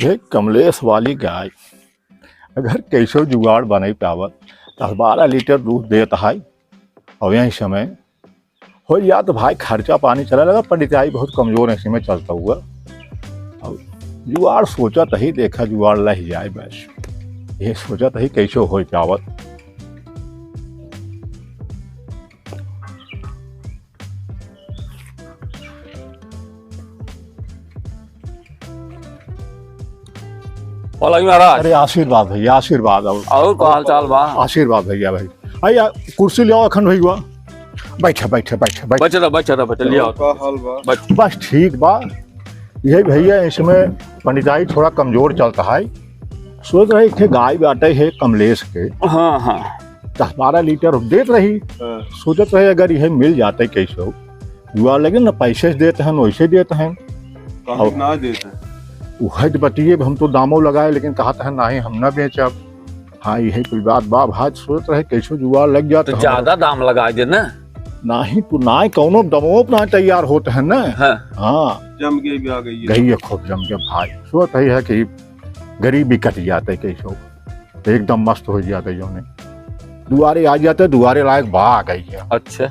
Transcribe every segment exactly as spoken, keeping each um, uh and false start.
ये कमलेश वाली गाय अगर कैसो जुगाड़ बनाई पावत, दस बारह लीटर दूध देत है, और यही समय हो जात भाई, खर्चा पानी चले लगा, पंडिताई बहुत कमजोर है, इसी में चलता हुआ। अब जुगाड़ सोचत ही, देखा जुगाड़ लह जाए बस, ये सोचत ही कैसे हो पावत। बोला जी महाराज। अरे आशीर्वाद भैया, आशीर्वाद। और और का हाल चाल बा? आशीर्वाद भैया भाई। आइया, कुर्सी ले आओ अखन भैया। बैठा, बैठा, बैठा, बैठा। बच रहा, बच रहा, बच लिया। का हाल बा? बच। बस ठीक बा। यही भैया, इसमें पंडिताई थोड़ा कमजोर चलता है। सोच रहे थे गाय बाटे है कमलेश के। हाँ, हाँ। दस बारह लीटर देत रही। हाँ। सोचत रहे अगर यह मिल जाते कैसे हो। जुआ लगे ना, पैसे से देते हैं, वैसे देते हैं। कहाँ और ना देते हैं? वह तो बतिए, हम तो दामो लगाए, लेकिन कहत है, "नहीं, हम ना बेचब।" हाँ, यही कुल बात बा। भाई सोचत रहे, कैसे जुआ लग जात तो है ज्यादा दाम लगा दे ना। नहीं, तू ना, कौनो दमो ना तैयार होत है ना। हाँ। हाँ। जम के भी आ गई है। गई है खूब जम के भाई। सोचत है कि गरीबी कट जाते कैसे हो। एकदम मस्त हो जाते जो ने। दुआरे आ जाते, दुआरे लायक बा आ गई है। अच्छा।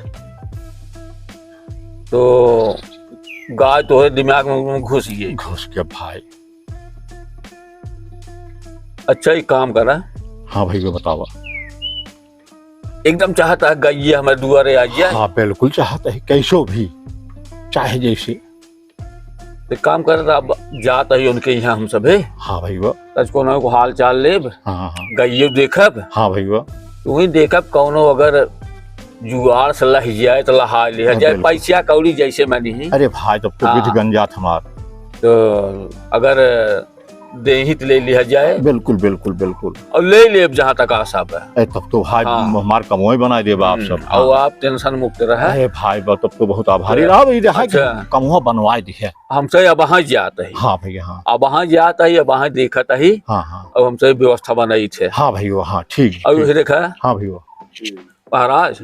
तो गाय तोहरे दिमाग में घुस गई। घुस के भाई। अच्छा, एक काम करा। हाँ भैया, बतावा। एकदम चाहता है गाय ये हमारे दुआरे आ जाए। हाँ, बिल्कुल चाहता है, कैसो भी, चाहे जैसे। तो काम करता, अब जाता ही उनके यहाँ हम सभे। हाँ भैया। तज को ना को हाल चाल लेब। हाँ, हाँ। गाइयो देखब। हाँ भैया। तू ही देखब, कौनो अगर जुआर से लह जाए तो लहा ले हाँ, जाए, बिल्कुल। पैसा कौड़ी जैसे मनी ही। अरे भाई, तब तो हाँ। विध गंजात हमार। तो अगर देही तो ले लिया जाए। बिल्कुल, बिल्कुल, बिल्कुल। और ले लेब जहाँ तक आशा बा। ए, तब तो भाई हाँ। हमार कमोई बनाए देब आप हम्म, सब। और हाँ। आप tension मुक्त रहे। अरे भाई, बा, तब तो बहुत आभारी तो रहा, ये रहा कि अच्छा। कमवा बनवाए दिहे। हमसे अब वहाँ जात है। हाँ भैया, हाँ। अब वहाँ जात है, अब वहाँ देखत है। हाँ, हाँ। अब हमसे व्यवस्था बनाई थे। हाँ भैया, हाँ, ठीक, अब ठीक। ये देखा। हाँ भैया। महाराज,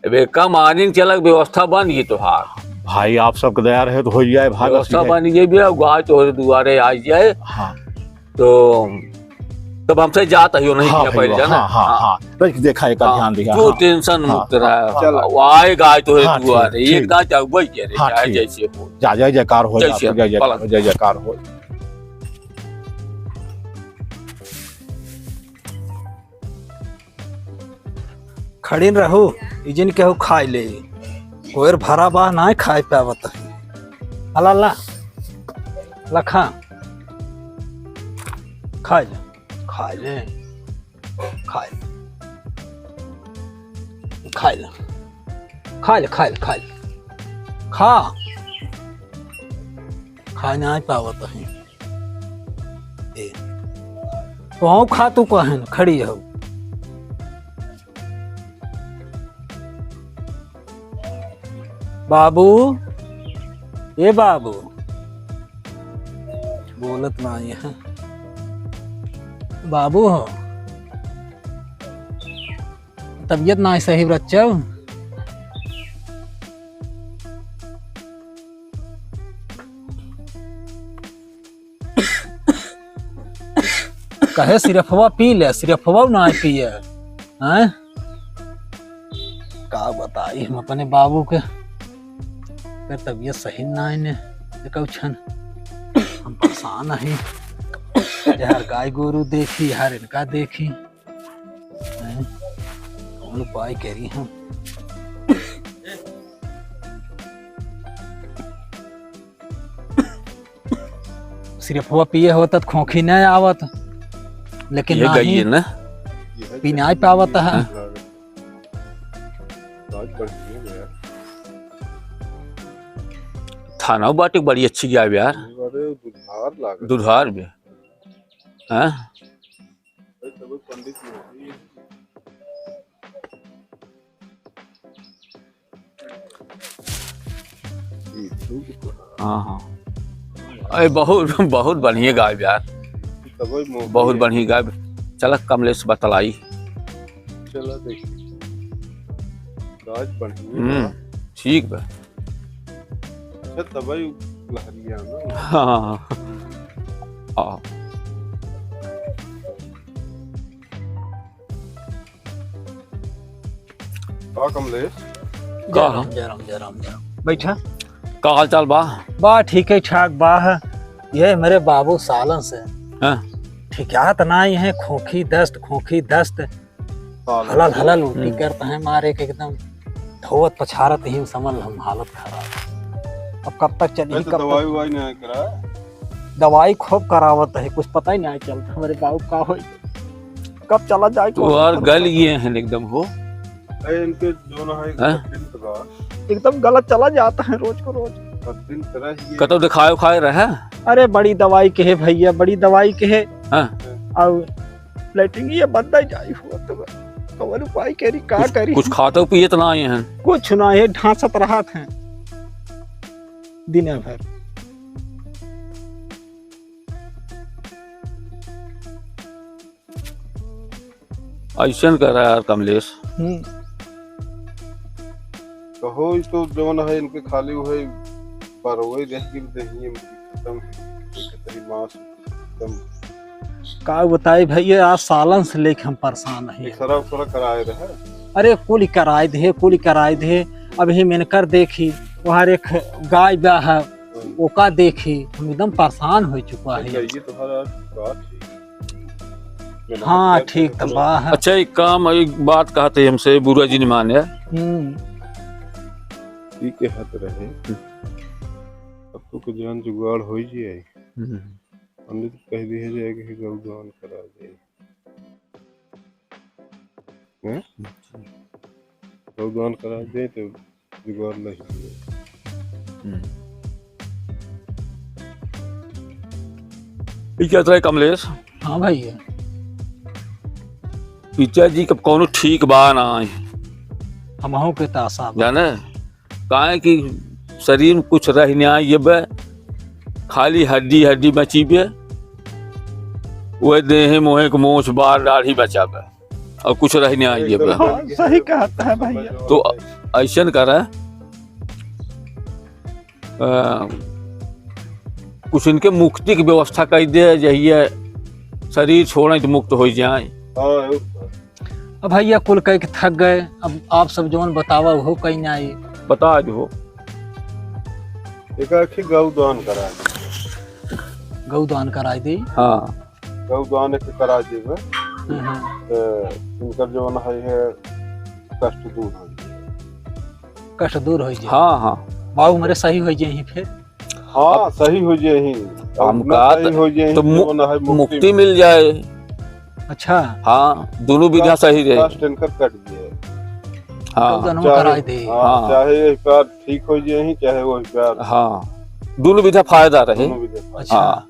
अब एक काम आनिन चलक व्यवस्था बन गई तोहार। भाई, आप सबके दया रहे तो हो जाए, भाई, बस व्यवस्था ये। बन गई भी, अब गाय तोहरे दुआरे आ जाए। हाँ। तो तब हमसे जात है, नहीं हाँ किया भैया, पहले जाना। हाँ, हाँ, हाँ। हाँ। तो देखा, एक हाँ, ध्यान दिया, तू हाँ। Tension हाँ, मुक्त रहा। हाँ, चलो। वो आए गाय तोहरे हाँ, दुआरे, ठीक, एक ठीक। दांत जाऊ, वही कह रहे, हाँ, चाहे ठीक। जैसे हो। जा, जय जयकार हो, जय जा, जय जयकार, पलक। जय जयकार हो। खड़िन रहू, इजिन केहू खाए ले। कोयर भरा बा, नाय खाए पावत है। अला, ला। ला खा। खाए ले। खाए ले। खाए ले। खाए ले। खाए ले, खाए ले, खाए ले। खा। खाए नाय पावत है। ए, तो हूँ खा तू कहन खड़ी हो। बाबू, ए बाबू, बोलत नाई है। बाबू हो, तबीयत नाई सही बच्चो। कहे सिरफवा पी ले, सिरफवा ना पिए, हैं? का बताई हम अपने बाबू के, के तबीयत सही ना है ने, एको क्षण हम परेशान ही। यार गाय गोरू देखी, यार इनका देखी, हैं? कौन उपाय करी हम? सिरफवा पिए होत त खोंखी न आवत, लेकिन ये नाही, गई है ना? पी नाही पावत है। हाँ। आज बढ़िया है यार। थाना बाटे बड़ी अच्छी गाय बा यार। अरे दुधार लागत। दुधार बा। हाँ? अरे तब पंडित जी होती है। हाँ, हाँ। अरे बहुत, बहुत बढ़िया गाय बा यार। तबई मोह बहुत है। बढ़िया गाय। चला कमलेश बतलाई। चला देखी। गाय बढ़िया हम्म, बा। ठीक बा। अच्छा, तबई लहरिया ना। हाँ, हाँ, हाँ। हाँ। का कमलेश? जय का राम, हम? जय राम, जय राम, जय राम। बैठा। का हाल चाल बा? बा ठीक है, ठाक बा। ये मेरे बाबू सालन से हाँ। ठिकात नाई है, खोखी दस्त, खोखी दस्त। सालन। हलल हलल उल्टी हम्म। करत है, मारे के एकदम धोवत पछारत ही समझ हम हालत खराब। अब कब तक चली, अरे तो कब दवाई तक? ववाई नहीं करा? दवाई खूब करावत है, कुछ पता ही नहीं चलता हमारे बाबू का होई, कब चला जाए, तो यार गल गए हैं एकदम हो। अरे इनके जो ना है, हाँ? एकदम गलत चला जाता है रोज को रोज। कतौ दिखाए उखाए रहे? अरे बड़ी दवाई के है भैया, बड़ी दवाई के है। हाँ। और लेटरिन ये बंद ही जाई हुआ तो कवन उपाय करी, का कुछ, करी? कुछ खाते पिए तो ना आए हैं? कुछ ना है, ढांसत रहत हैं दिन भर। ऐसन करा यार कमलेश। हम्म। कहो, ई तो जौन है, इनके खाली वही परवई रह गई, दहिए में खत्म, एक तरी मांस एकदम। का बताई भैया, आज सालन से लेके हम परेशान हैं। एक्सरा उक्सरा कराए रहे? अरे, कुल कराए दे, कुल कराए दे। अभी मेनकर देखी, वहाँ एक गाय बा है, हम्म। ओका देखी, हम एकदम परेशान हो चुका है। अच्छा, ये तुम्हारा बात है। हाँ, ठीक तो बा है। अच्छा, एक काम, एक बात कहते हमसे, बुरा जी नहीं माने। हम्म। ई कहत रहे, अब तो कुछ जान जुगाड़ हो ही जाए। हम्म। पंडित कह दिए जाए कि गौदान करा दे। हैं? गौदान करा दे तो जुगाड़ नहीं हुए। हम्म। ई कहत रहे कमलेश? हाँ भैया। पिता जी के कौनो ठीक बा ना है। हमहू के तो आशा बा। जाने? काहे कि शरीर में कुछ रह ना आए बे, खाली हड्डी हड्डी बची बे, वह देह मोहे के मोछ बाल दाढ़ी बचा बे, और कुछ रह ना आए बे। हाँ, सही कहता है भैया। तो ऐसन करा, अ, कुछ इनके मुक्ति की व्यवस्था कर दे, जहिया शरीर छोड़े तो मुक्त हो जाए। हाँ, अब भैया कुल कह के थक गए, अब आप सब जौन बतावा हो कहीं ना आई। बता दो। एक आखिर गौ दान करा दे। गौ दान कराई दे। हाँ। गौ दान एक करा देबे। हम्म, हम्म। तो इनकर जौन है, है कष्ट दूर हो जाए। कष्ट दूर हो जाए। हाँ, हाँ। बाबू मेरे सही हो जाए ही फिर। हाँ, अब सही हो जाए ही। हम ना का सही त-, हो जाए ही, तो मु-, जौन है मुक्ति मुक्ति मिल जाए। अच्छा। हाँ, दोनों विधा कष्ट, सही रहे। कष्ट इनकर कट जाए। हाँ। तो दोनों चाहे, कराई दे। हाँ, हाँ। चाहे यही प्यार ठीक हो जाए ही, चाहे वही प्यार। हाँ, दोनों विधा फायदा रहे। दोनों विधा फायदा। अच्छा। हाँ।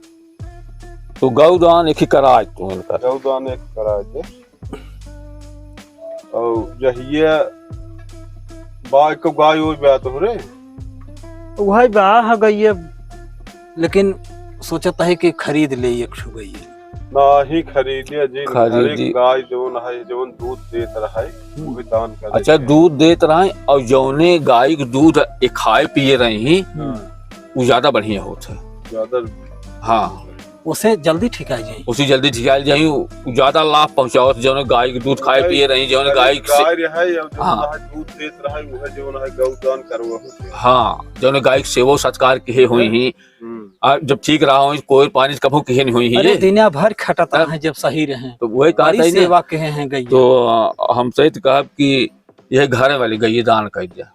तो गौ दान एक ही कराए तू इनकर। गौ दान एक कराए दे। और जहिया बाय को गाय ओय बा तोहरे? वही बा, हाँ, गइये, लेकिन सोचत है कि खरीद ले एक ठो गइये। नाही, खरीदे जी, खरीदी। हर एक गाय जौन है, जौन दूध देत रहे, हम्म। वो भी दान कर अच्छा, देते हैं। दूध देत रहे और जौने गाय के दूध ए खाए पिए रही, हम्म। वो ज्यादा बढ़िया होत है। ज्यादा हाँ। उसे जल्दी ठिकाई जाई। उसे जल्दी ठिकाई जाई, उ ज्यादा लाभ पहुँचावत, जौन गाय के दूध खाए अरे, पिए रही, जौन अरे, गाय के से-, गाय रहे, या जौन हाँ। है दूध देत रहे, उहे जौन है गौ दान करवा होते। हाँ, जौन गाय के सेवा सत्कार किहे हुई हैं। ही। हम्म। आ, जब ठीक रहा हुई, कोई पानी कभू किहे नहीं हुई ही अरे, ये। दिना भर खटत हाँ। हैं, जब सही रहे। तो वही कहा बड़ी था ही ना। सेवा किहे हैं गैया। तो, आ, हम सहित कहब कि यह घरे वाली गैया दान कर दिया।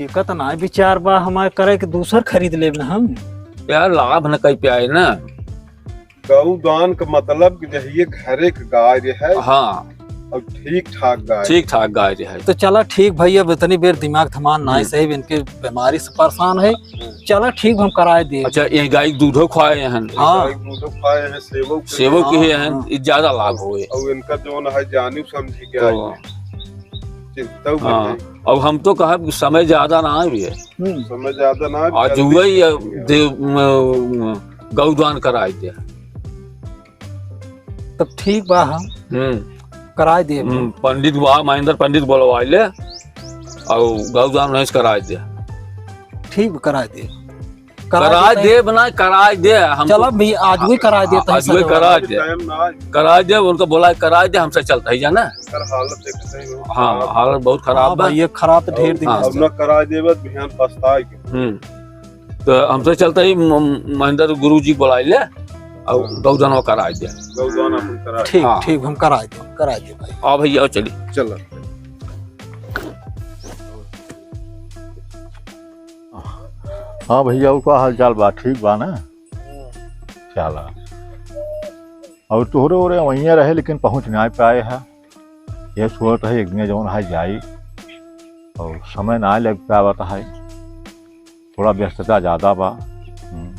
एका त ना विचार बा हमारे करे के दूसर खरीद लेब ना हम। यार लाभ न कई पाए ना। गौ दान का मतलब कि जहिए घरे के गाय रहे। हाँ। और ठीक ठाक गाय। ठीक ठाक गाय रहे। तो चला ठीक भैया, अब इतनी बेर दिमाग थमान ना हम्म। सही, इनके बीमारी से परेशान है। हम्म। चला ठीक, हम कराए दे। अच्छा, ये गाय के दूधो खुआए हैं। हाँ। गाय के दूधो खुआए हैं, सेवो के सेवो हैं। के हैं, हाँ। ये ज्यादा लाभ होए। और इनका जौन है जानी समझी के तो आई। चिंता हाँ, बढ़े। अब हम तो कहब कि समय ज्यादा ना आए भैया। हम्म। समय ज्यादा ना आए, आज जल्दी वही, से अ, दे, म, म, गौ दान कराए दे। तब ठीक बा, हम हम्म। कराए दे। हम्म, पंडित बा, महेंद्र पंडित बोलवाए ले, और गौ दान नहीं कराए दे। ठीक, कराए दे। कराए कराए देते हैं। दे, बनाए, कराए दे, हम चलो भी आज भी कराए देते हैं आज भी सर। कराए दे। टाइम ना आज। कराए दे, उनको बोला, कराए दे, हमसे चलता ही जाना। सर, हालत देखते ही हो। हाँ, हालत बहुत खराब हाँ बा। भाई, ये खराब तो ढेर दिन हाँ। से। अब ना कराए दे, बस बिहान पछताए के। हम्म। तो हमसे चलता ही म-, महेंद्र गुरु जी बोलाए ले, और हाँ। गौदान कराए दे। गौदान अपन कराए। ठीक, हाँ। ठीक, हम कराए दे, कराए दे भाई। आओ भैया, आओ चली। चलो। हाँ भैया, और का हाल चाल बा? ठीक बा ना? चला। और तोहरे ओरे वहीं रहे, लेकिन पहुँच नाहीं पाए है। ये सोचत है एक दिन जौन है जाई, और समय नाहीं लग पावत है, थोड़ा व्यस्तता ज्यादा बा। हम्म।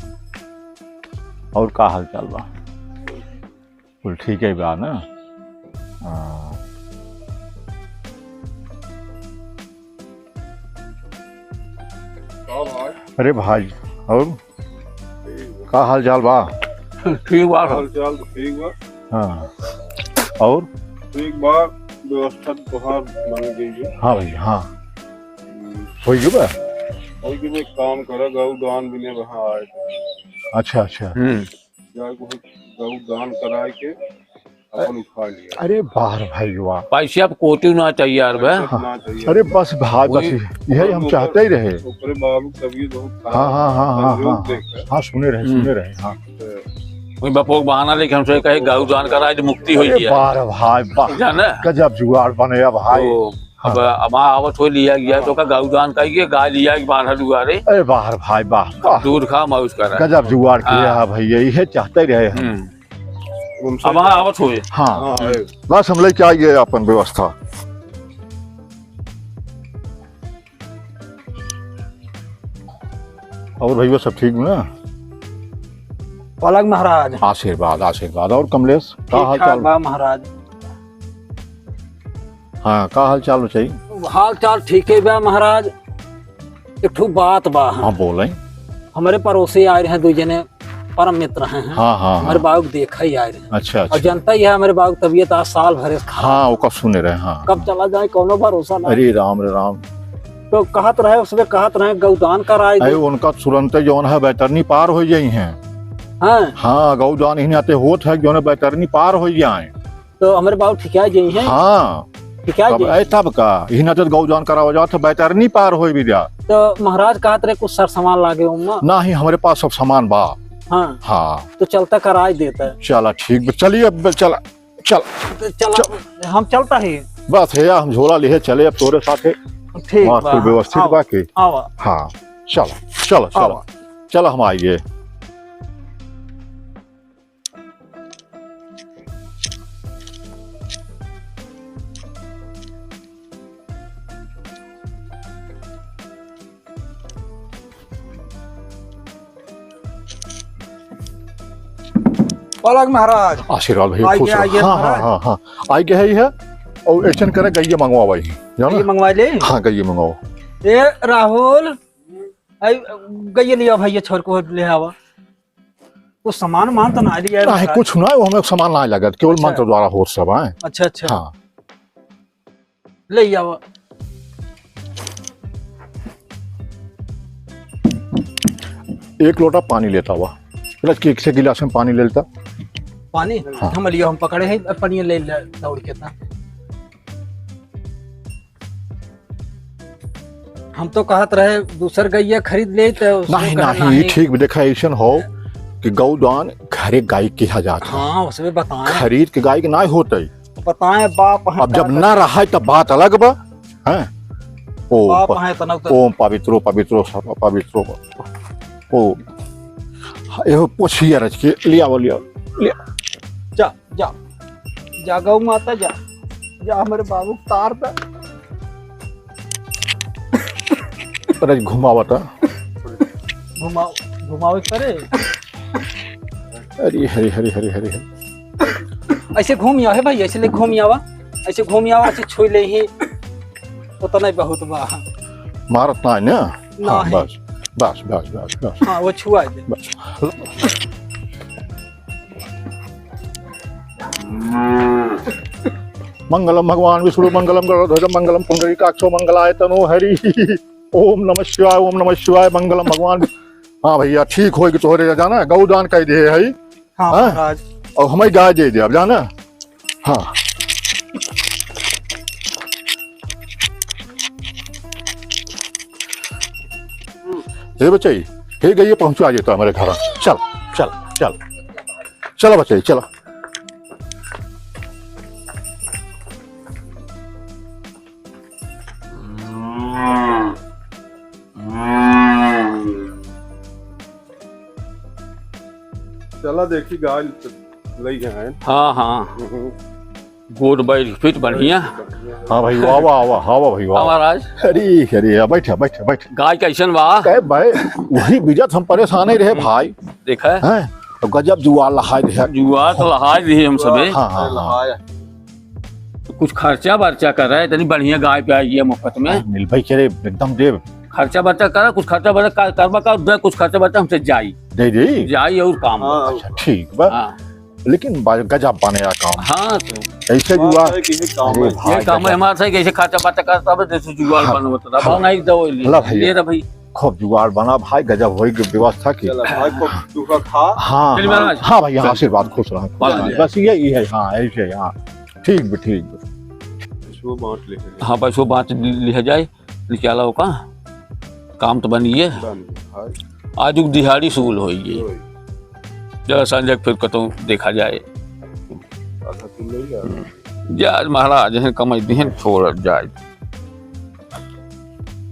और का हाल चाल बा? कुल ठीक है बा ना? हाँ। का भाई? अरे भाई, और ठीक बा। का हाल चाल बा? ठीक बा। हाल चाल तो ठीक बा। हाँ। और? ठीक बा, व्यवस्था तो तोहार बन गई है। हाँ भाई, हाँ। हम्म। हो गई बा? हो गई बा, एक काम करा, गौदान बिने वहाँ आए। अच्छा, अच्छा। हम्म। जाए को गौदान कराए के अपन उठा लिया। अरे वाह रे भाई, वाह। पैसे अब कोटी ना चाहिए यार बे। पैसे ना चाहिए। अरे बस भाई, बस वही यही हम चाहते ही रहे। ओकरे बाबू तबीयत बहुत खराब हाँ, हाँ, हाँ, हाँ, संजोग हाँ, देख के। हाँ, सुने रहे, हम्म। सुने रहे, हाँ। तो वही बपुआ के बहाना लेके हमसे कहे, "गौदान करा, आज मुक्ति हो अरे गया।" वाह रे भाई, वाह। जाना? गजब जुगाड़ बने अब भाई। तो हाँ। अब, अब आवत हो लिया गया, हाँ। तो का गौदान कहिए, गाय लिया के बांधा दुआरे। अरे वाह रे भाई, वाह, वाह। दूध खा, मौज करा। गजब जुगाड़ किया हाँ। है भैया, यही चाहते रहे हम। हम्म। अब हाँ, आवत हुए। हाँ। हाँ, आए। बस हम लेके आ गए अपन व्यवस्था। और भैया सब ठीक ना? पलंग महाराज। आशीर्वाद, आशीर्वाद। और कमलेश, का ठीक हाल ठाक चाल? बा महाराज। हाँ, का हाल चाल बताई? हाल चाल ठीक है बा महाराज। एक ठो बात बा। हाँ, बोलें। हमरे पड़ोसी आए रहे, दो जने परम मित्र हैं। हाँ, हाँ, हमरे हाँ। बाबू के देखा ही आए रहे। अच्छा, और अच्छा। जनता ही है, हमरे बाबू के तबीयत आज साल भरे से खराब। हाँ, ओका सुने रहे, हाँ, कब हाँ। चला जाए, कौनो भरोसा ना। अरे राम रे राम। तो कहत रहे, उसमें कहत रहे, गौदान कराए अरे दे। उनका तुरंत जौन है बैतरनी पार हो जाई हैं। हाँ। हाँ, गौदान ही नाते होत है, जौन है बैतरनी पार हो जाए। तो हमरे बाबू ठिका जाई हैं? हाँ। ठिका तब, जाई? ए, तब का? इही नाते गौदान करावा जात, बैतरनी पार होई भी जा। तो महाराज कहत रहे कुछ सर सामान लागे ओमा? नाही, हमरे पास सब सामान बा। हाँ। हाँ। तो चलता कराई देता। चला, ठीक बा, चलिए, अब चला, चल। तो चला, चल। हम चलता ही। बस है, हम झोला लिहे चले अब तोरे साथे। ठीक वहाँ बा, कुल व्यवस्थित आवा, बा के? आवा। हाँ, चला, चला, चला। आवा। चला, हम आइए। पलंग महाराज। आशीर्वाद भैया, आइए, खुश रहो। आइए हाँ, हाँ, महाराज। हाँ, हाँ। आइए है, है। और action करे, गइया मंगवावा ही, जाना? गइया मंगवा ले। हाँ, गइया मंगवाओ। ए राहुल, आई गइया लिया भैया, छोर को ले आवा। कुछ सामान मान तो ना लिया है नहीं, महाराज? कुछ ना, वो हमें सामान ना लगत, केवल अच्छा। मंत्र द्वारा होत सब है। अच्छा, अच्छा। हाँ। ले आवा। एक लोटा पानी लेता हुआ, रज के एक से गिलास में पानी ले लेता। पानी? हाँ। हम लियो, हम पकड़े हैं, अब पानी ले ले, दौड़ के ता। हम तो कहत रहे दूसर गइया खरीद ले, तो उसमें नहीं, कहा नहीं, नहीं। ठीक, देखा, ऐसन हो कि गौदान घरे गाय किहा जात है। हाँ, उसमें बताएं। खरीद के गाय के नाहीं होत है। बताएं, बाप हैं, अब जब ताकत ना रहा है, तब बात अलग बा, हैं? ओ, बाप प-, हैं, तना उतर। ओम पवित्रो, पवित्रो, सर्व पवित्रो, ओ, एहो पोछिया रच के, लियाओ, लियाओ, लियाओ। जा, जा, जा गौ माता जा, जा हमरे बाबू के तार दा। अरे घुमावता। घुमाओ, घुमाओ करे। अरे हरे, हरे, हरे, हरे, हरे। ऐसे घूम आवा, हे भाई, ऐसे ले घूम आवा, ऐसे घूम आवा, ऐसे छुई ले ही, उतना ही बहुत बा। मारत ना है ना? ना हाँ, है। बस, बस, बस, बस, बस। हाँ, वो छुआ दे। बस। मंगलम भगवान विष्णु मंगलम गरुड़ध्वज मंगलम पुंडरीकाक्षो मंगलाय तनो हरि। ओम नमः शिवाय, ओम नमः शिवाय, मंगलम भगवान। हाँ भइया, ठीक होइगी तोहरे जाना, गौ दान कइ दिहे है। हाँ, हाँ? महाराज। अउर हमइ गाय दे दे अब जाना। हाँ। हे बचई, हे गइया पहुँचा देता हमरे घर। चल, चल, चल। चल बचई, चल। चला देखी गाय लइ गए हैं। हाँ, हाँ। हम्म। गोड़ बैठ फिट बढ़िया। हाँ भाई, वाह, वाह, वाह, हाँ, वाह भाई, वाह। हाँ, महाराज। अरे, अरे, बैठ, बैठ, बैठ। गाय कइसन बा? ए भाई, वही बिजत हम परेसान ही रहे भाई। देखा है? हैं? तो गजब जुआर लहाय रहे। जुआर तो लहाय रहे हम सबे। हाँ, हाँ, हाँ। लहाय। तो कुछ खर्चा बर्चा कर रहे, इतनी बढ़िया गाय पे आई है मुफ्त में। अरे, मिल भाई, के रे, एकदम देव। खर्चा बर्चा करा, कुछ खर्चा बर्चा कर, करबा का, दे कुछ खर्चा बर्चा हमसे जाई। दे दे। जाई अउर काम। हाँ। अच्छा, ठीक बा। हाँ। लेकिन बा-, गजब बने यार काम। हाँ, तो ऐसे बात जुआ। है कि ये काम अरे है। भाई, ये काम है गजब। हमारे से कैसे खर्चा बर्चा करता है, जैसे जुगाड़ हाँ। बनवत रहा। हाँ। भाव नहीं दो, ले, ला भैया। ले रहा भाई। खूब जुगाड़ बना भाई, गजब होई के व्यवस्था की। चला भाई, खूब चोखा खा। हाँ, चलिए हाँ, महाराज। हाँ भैया, चल। आशीर्वाद, खुश रहो, खुश वाह। रहो। बस यही है, हाँ, ऐसे, हाँ। ठीक बा, ठीक बा। पैसो बांट ले। हाँ, पैसो बांट लिया जाए, निकाला ओका, काम तो बनिए। बन, हाँ। आजुक दिहाड़ी सूल होइए। होई। चला संजय फिर कतौ देखा जाए। आधा तू ले जा। हम्म। जा आज महाराज हैं, कमाई दिहन, छोड़ जाए।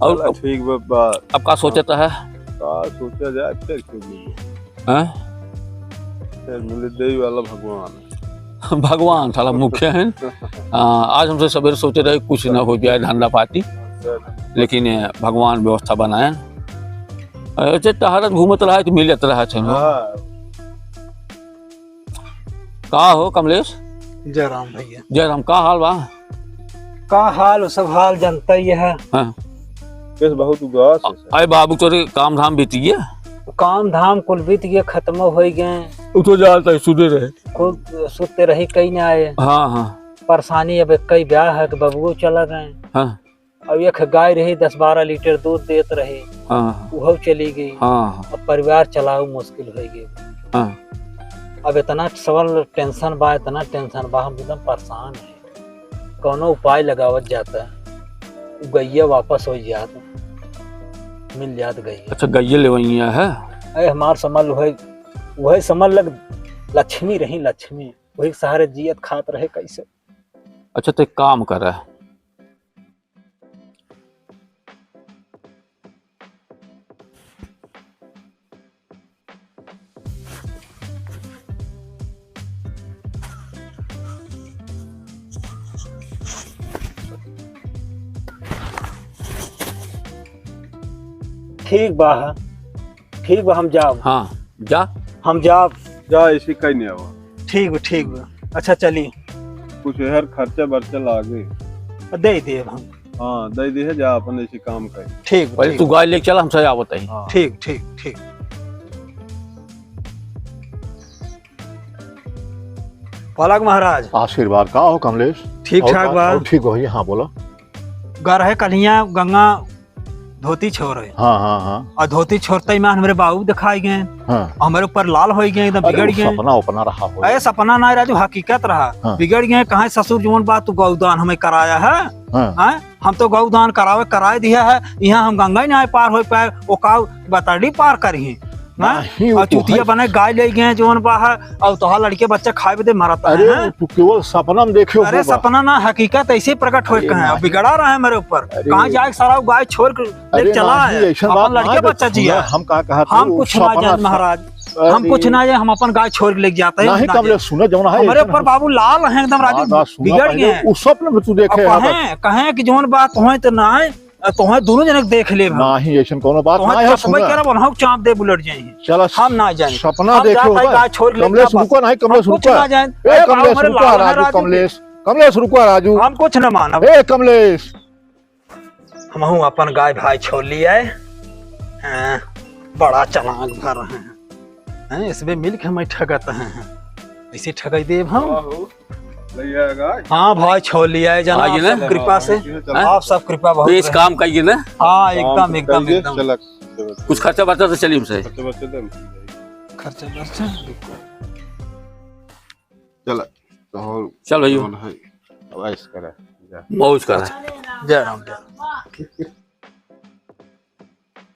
और चला, ठीक बा, बा। अब का सोचत है? का सोचा जाए, फिर क्यों नहीं? हैं? फिर मिले देई वाला भगवान। भगवान साला मुख्य हैं। आ, आज हमसे सवेरे सोचे रहे कुछ ना हो जाए धंधा पाती, लेकिन, ए, भगवान व्यवस्था बनाया। ऐसे टहरत घूमत रहा तो मिलत रहा छे। हाँ। का हो कमलेश? जय राम भैया। जय राम, का हाल बा? का हाल, सब हाल जनता ही है। हाँ। केस बहुत उदास है सर। अरे बाबू, तोरे काम धाम बीत गया? काम धाम कुल बीत गया, खत्म हो गए। उ तो जानता है, सुधे रहे। खूब सुते रही, कहीं ना आए। हाँ, हाँ। परेशानी अब कई ब्याह है कि बबुओ चला गए। हाँ। अब एक गाय रही, दस बारह लीटर दूध देत रही, हाँ। उहो चली गई। हाँ। अब परिवार चलाऊ मुश्किल हो गई। हाँ। अब इतना सवाल tension बा, इतना tension बा, हम एकदम परेशान है। कौनो उपाय लगावत जाता, गैया वापस हो जात, मिल जात गैया। अच्छा, गैया लेवैया है? अरे हमार समल वही, वही समल लग, लक्ष्मी रही, लक्ष्मी, वही सहारे जियत खात रहे कैसे। अच्छा, तो एक काम कर रहा है, ठीक बा, ठीक बा, हम जाब। हाँ, जा। हम जाब। जा, ऐसे कहीं नहीं आवा। ठीक बा, ठीक बा। अच्छा, चली। कुछ हर खर्चा बर्चा लागे। दे देब हम। हाँ, दे दे, जा अपन ऐसे काम कर। ठीक बा, पहले ठीक तू बा। गाय लेके चला, हम सजावत ही। हाँ। ठीक, ठीक, ठीक। पलक महाराज। आशीर्वाद का हो कमलेश? ठीक और ठाक का-, बा। और ठीक हो, हाँ, बोलो। गा रहे कलिया गंगा धोती छोरे। हाँ, हाँ, हाँ। और धोती छोरते ही में हमरे बाबू दिखाई गए। हाँ। हमरे ऊपर लाल हो गए, एकदम अरे, बिगड़ वो गए। सपना उपना रहा हो। अरे, सपना ना राजू, हकीकत रहा। हाँ। बिगड़ गए, कहाँ ससुर जौन बात तू गौदान हमें कराया है? हाँ। हैं? हम तो गौदान करावे, कराए दिया है, यहाँ हम गंगा ही ना पार हो पाए, वो का बतरडी पार करी हैं? हैं? नहीं, वो और तो चुतिया है। बने गाय ले गए जौन बा है, और तोहार लड़के बच्चा खाए बदे मरत है, अरे, हैं? तू केवल सपना में देखे हो अरे, बा। सपना ना, हकीकत ऐसे प्रकट होए अरे, कहे, नहीं। बिगड़ा रहा है मेरे ऊपर। अरे। कहाँ जाए सारा गाय छोड़ के अरे, चला नहीं, है, ऐसन अपन बात लड़के नहीं, बच्चा सुना, जिया। हम का कहा हम तू कुछ ना सपना जान था। महाराज, हम अरे। कुछ ना जाए, हम अपन गाय छोड़ के लेके जाते हैं, नहीं, ना कमलेश, जाए। सुना, जौन है, हमारे ऐसन ऊपर हम बाबू लाल हैं एकदम राजू, बात सुना बिगड़ पहले, गए हैं। उस सपने में तू देखे अब है, कहें, कहें कि जौन बात होए तो ना है, तोहे दोनों जने के देख लेब हम। नाही, ऐसन कोनो बात तोहे ना है, चपबे सुना। करब, ओनहु के चाप दे बुलट जाई। चला, हम ना जाई। सपना हम देखे जात हई होगा। गाय छोड़ के लेके कमलेश, जाब। रुको, नहीं, हम कमलेश, कुछ रुको। ना जाई। ए, अरे, बाबू, कमलेश, हमारे रुको, लाल है राजू, राजू। कमलेश, कमलेश, रुको, राजू। हम कुछ ना मानब। ए, कमलेश। हमहू अपन गाय भाई छोड़ लिया है। हाँ, बड़ा चालाक भर रहे हैं। हैं, इसबे मिल के हमें ठगत हैं। ऐसे ठगाई देब हम। वाह हो। हाँ भाई, छो लिया है जना, आगे ना? आप सब कृपा से। हाँ? आप सब कृपा बहुत तो इस रहे। काम का ये ना? हाँ, काम एकदम, तो एकदम, करिए, एकदम। चला, चला। कुछ खर्चा बर्चा तो चलिए हमसे। खर्चा बर्चा तो हम खर्चा बर्चा? चला, तो हो चल भैया। कौन है? अब ऐश करा, जा। मौज करा। जय राम, जय राम।